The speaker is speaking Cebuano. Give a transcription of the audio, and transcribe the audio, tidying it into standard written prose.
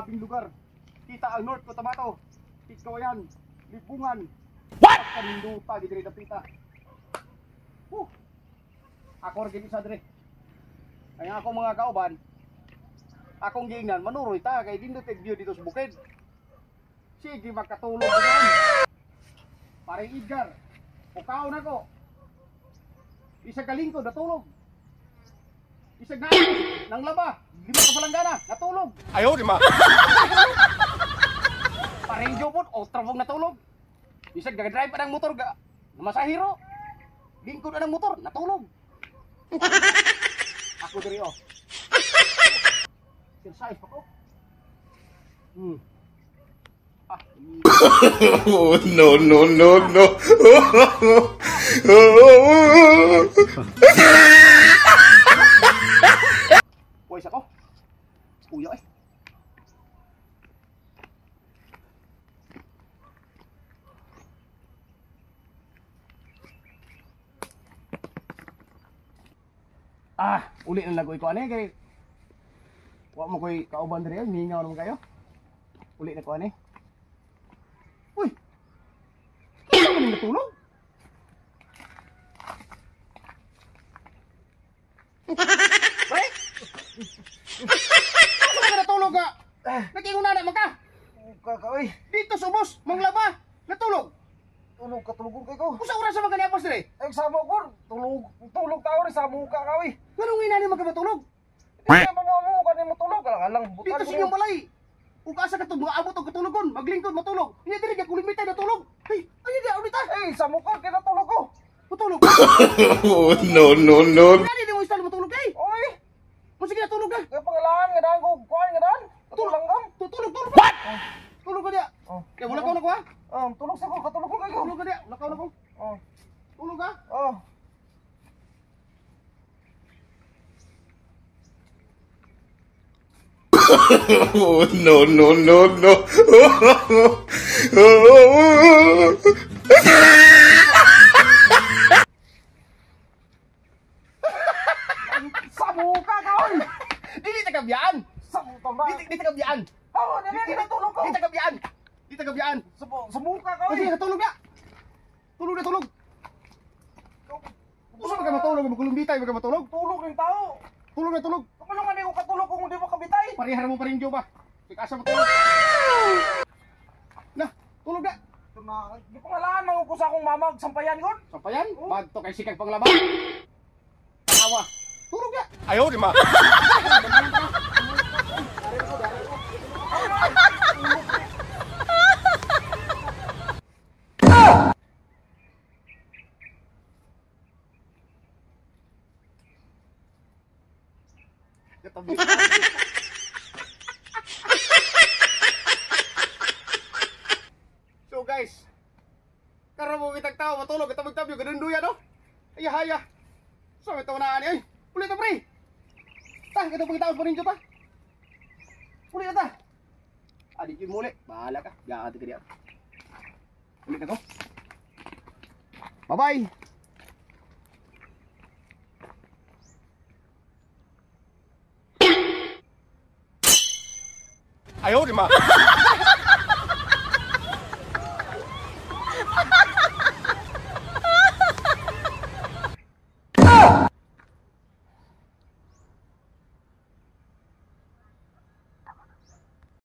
Grabing lugar. Kita ang North Cotabato. Pigkawayan, Libungan. What? Kaninduta di diri dapita. Huh. Ako ra gid isa diri. Kaya ako mga kauban, akong giingnan manuroy ta kay dindot kay view dito sa bukid. Sige makatulog ganoon. Pare Edgar, pukaw na ko. Isa ka lingkod natulog. Isa na nang laba, 5 ka palanggana, natulog. Ayaw di ma. Pareng jobot, otro mong natulog. Isa ga-drive pa ng motor ga masahiro. Lingkod na ng motor, natulog. Ako diri oh. Exercise pa ko. Ah. Oh, no, no, no, no. Puwes ako. Kuya eh. Ah, uli na lagoy ko ani kay wa mo koy kauban diri, mingaw naman kayo. Uli na ko ani. Uy. Kinsa man ning natulog? Pre? Asa ka natulog ka? Nag-ingon na man ka. Ka oy. Dito sa ubos, manglaba, natulog. Tulog ka, tulugon kay ko. Usa oras sa mga ganiapos dire? Ay sama ko, tulog, tulog tao rin sa muka ka oy. Nganong inani man ka matulog? Hindi na mo ka ni matulog, alang butan. Dito sa inyong balay. Ug asa ka mga abot og katulogon, maglingkod matulog. Hindi diri ka kulimitay natulog. Hey, ay di ulit ta. Ay sa muka kay natulog ko. Matulog. Oh, no, no, no. Inani di mo istalo matulog kay. Oy, Kung sige natulog ka. kay pangalaan nga daan ko kuan nga daan. Tulog Tutulog, tulog. What? Tulog ka diya. Oh. Kay wala ka na ko ha. Oh, tulog sa ko, katulog ko kayo. Tulog ka diya, lakaw na ko. Oh. Tulog ka. Oh. Oh, no, no, no, no. Sa muka ka oy. Dili ta kabiyaan. Sa muka ba? Dili ta kabiyaan. Oh, dili natulog ko. Dili ta kabiyaan. Dili ta kabiyaan. Sa muka ka oy. Sige, natulog na. Tulog na, tulog. Usa man ka matulog, magkulumbitay man ka matulog. Tulog ning tao. Tulog na, tulog. Kabalo nga di ko katulog kung di mo kabitay. Parehara mo pa rin ba? Ika asa matulog. Na, tulog na. Na, di pangalaan man ko sa akong mama sampayan gud. Sampayan? Bagto kay sikag panglaba. Awa. Tulog na. Ayaw di ma. Katabi. So guys, karon mo kitag tao matulog katabig-tabi ganunduya no. Ay haya. So ito na ani ay. Ulit ta pre. Ta kadto pagitaos pa ninyo ta. Ulit na ta. Adi gyud muli. Bahala ka. Gaati ka diya. Ulit na ko. Bye-bye. Ayaw di ma.